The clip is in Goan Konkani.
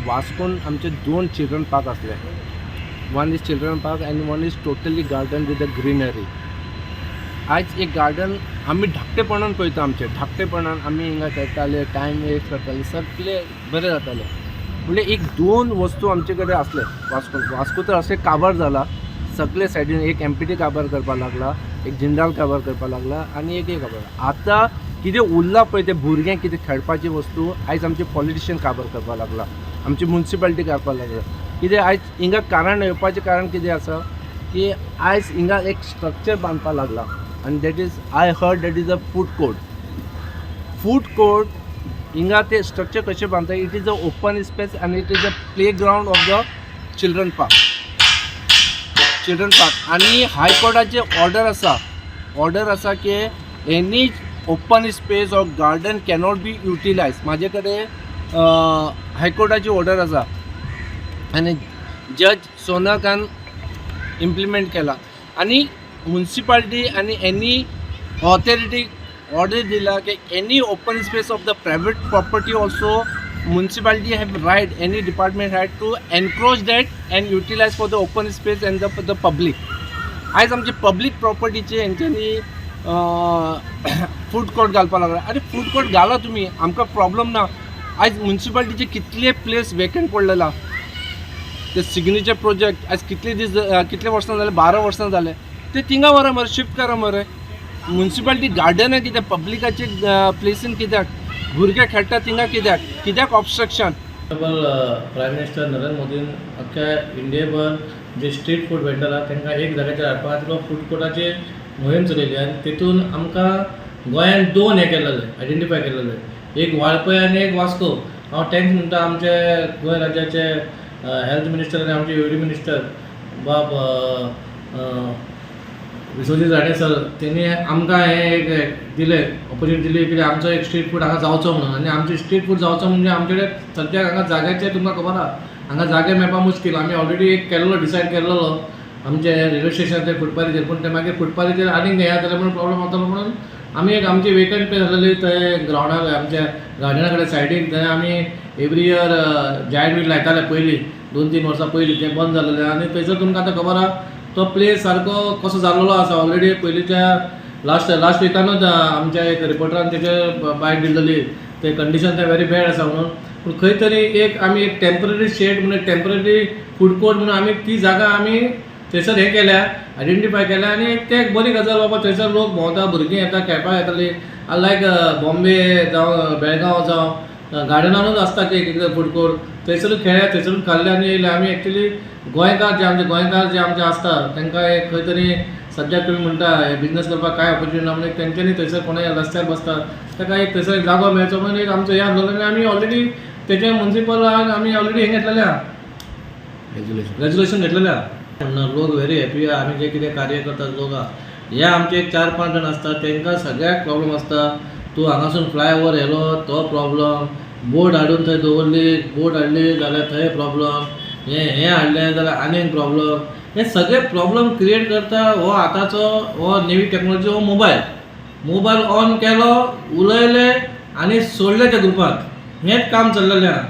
वास्कोन आमचे दोन चिल्ड्रन पार्क आसले. One is children park and one is totally garden with a greenery. आयज एक गार्डन आमी धाकटेपणान पळयता, आमचे धाकटेपणान आमी हिंगा खेळटाले, टायम वेस्ट करताले, सगळे बरें जातालें. म्हणजे एक दोन वस्तू आमचे कडेन आसले वास्कोन. वास्को तर अशें काबार जाला सगळे सायडीन. एक एमपीटी काबार करपाक लागला, एक जिंदाल काबार करपाक लागला आनी एक एक काबार. आतां कितें उरलां पळय ते भुरग्यांक कितें खेळपाची वस्तू, आयज आमचे पॉलिटिशियन काबार करपाक लागला, आमची मुन्सिपालिटी करपाक लागला. कितें आयज हिंगा कारण येवपाचें कारण कितें आसा की आयज हिंगा एक स्ट्रक्चर बांदपाक लागला आनी that is, I heard, that is a food court. Food court हिंगा ते स्ट्रक्चर कशें बांदता? It is a open space आनी it is a play ground of the children park, children park. आनी हायकोर्टाचे ऑर्डर आसा, ऑर्डर आसा की any open space or garden cannot be utilise. म्हाजे कडेन हायकोर्टाची ऑर्डर आसा आनी जज सोनकान इम्प्लिमेंट केला आनी मुन्सिपालिटी आनी एनी ऑथॉरिटी ऑर्डर दिला की any open space of the private property also municipality have right, any department right to encroach that and utilize for the open space and the public. आयज आमचे पब्लीक प्रॉपर्टीचे हेंच्यांनी फूड कोर्ट घालपाक लागला. आरे, फूड कोर्ट घाला तुमी, आमकां प्रॉब्लम ना. आयज मुन्सिपालिटीचे कितले प्लेस वेकंट पडलेला. ते सिग्नेचर प्रोजेक्ट आयज कितले दीस, कितले वर्सां जाले, 12 वर्सां जाले. ते थिंगा व्हरा मरे, शिफ्ट करा मरे. मुन्सिपालिटी गार्डनां कित्याक, पब्लिकाचे प्लेसीन कित्याक, भुरगे खेळटा थिंगा कित्याक, कित्याक ऑबस्ट्रक्शन? प्रायम मिनिस्टर नरेंद्र मोदीन अख्ख्या इंडियेभर जे स्ट्रीट फूड वेंडर आहा तांकां एक जाग्याचेर हाडपा खातीर फूड कोर्टाची मोहीम चलयली आनी तितून आमकां गोंयान दोन हें केलेले, आयडेंटिफाय केलेले, एक वाळपय आनी एक वास्को. हांव thanks म्हणटा आमचे गोंय राज्याचे हेल्थ मिनिस्टर आनी आमचे युडी मिनिस्टर बाब विश्वजीत राणे सर. तेणी आमकां हें एक दिलें, ऑपॉर्च्युनिटी दिली की आमचो एक स्ट्रीट फूड हांगा जावचो म्हणून. आनी आमचे स्ट्रीट फूड जावचो म्हणजे आमचे कडेन सद्याक हांगा जाग्याचे, तुमकां खबर आहा, हांगा जागे मेळपाक मुश्कील. आमी ऑलरेडी एक केल्लो, डिसायड केल्लो आमचे रेल्वे स्टेशनाचेर फुटपाथीचेर, पूण ते मागीर फुटपाथीचेर आनीक हें जातलें म्हणून, प्रॉब्लम जातलो म्हणून आमी एक आमची वेकंट प्लेस आसलेली थंय ग्रावंडार, आमच्या गार्डना कडेन सायडीक, थंय आमी एवरी इयर जायंट व्हील लायताले पयलीं, 2-3 वर्सां पयलीं. तें बंद जालेलें आनी थंयसर तुमकां आतां खबर आहा तो प्लेस सारको कसो जाल्लेलो आसा ऑलरेडी. पयलींच्या लास्ट लास्ट विकानूच आमच्या एक रिपोर्टरान तेजेर बायट दिल्लेली, ते कंडिशन ते व्हेरी बॅड आसा म्हणून. पूण खंय तरी एक आमी एक टेंपररी शेड म्हणून, टेंपररी फूड कोर्ट म्हणून आमी ती जागा आमी थंयसर हें केल्या, आयडेंटिफाय केल्या. आनी एक ते एक बरी गजाल बाबा, थंयसर लोक भोंवता, भुरगीं येता, खेळपाक येतालीं. लायक बॉम्बे जावं बेळगांव जावं, गार्डनानूच आसता की एक एकदां फूड कोर्ट. थंयसरूच खेळ्ळे, थंयसरूच खाल्ले आनी येयले. आमी एक्चुली गोंयकार जे, आमचे गोंयकार जे आमचे आसता, तांकां एक खंय तरी सद्याक तुमी म्हणटा हे बिजनस करपाक कांय ऑपॉर्च्युनिटी ना म्हणून, तेंच्यांनी थंयसर कोणूय रस्त्यार बसता ताका एक थंयसर एक जागो मेळचो म्हणून एक आमचो हें आसलेलो. आनी आमी ऑलरेडी तेचे मुन्सिपलान आमी ऑलरेडी हें घेतलेलें आहा, रेजोल्युशन घेतलेलें आहा. म्हणून लोक व्हेरी हॅपी. आमी जे कितें कार्य करतात लोक आहा, हे आमचे एक चार पांच जाण आसता, तांकां सगळ्याक प्रॉब्लम आसता. तूं हांगासून फ्लायओवर येयलो तो प्रॉब्लम, बोट हाडून थंय दवरली, बोट हाडली जाल्यार थंय प्रॉब्लम, हें हें हाडलें जाल्यार आनीक प्रॉब्लम. हे सगळे प्रॉब्लम क्रिएट करता हो आतांचो हो नवी टॅक्नोलॉजी, हो मोबायल. मोबायल ऑन केलो, उलयले आनी सोडले त्या ग्रुपाक. हेंच काम चल्लेलें आहा.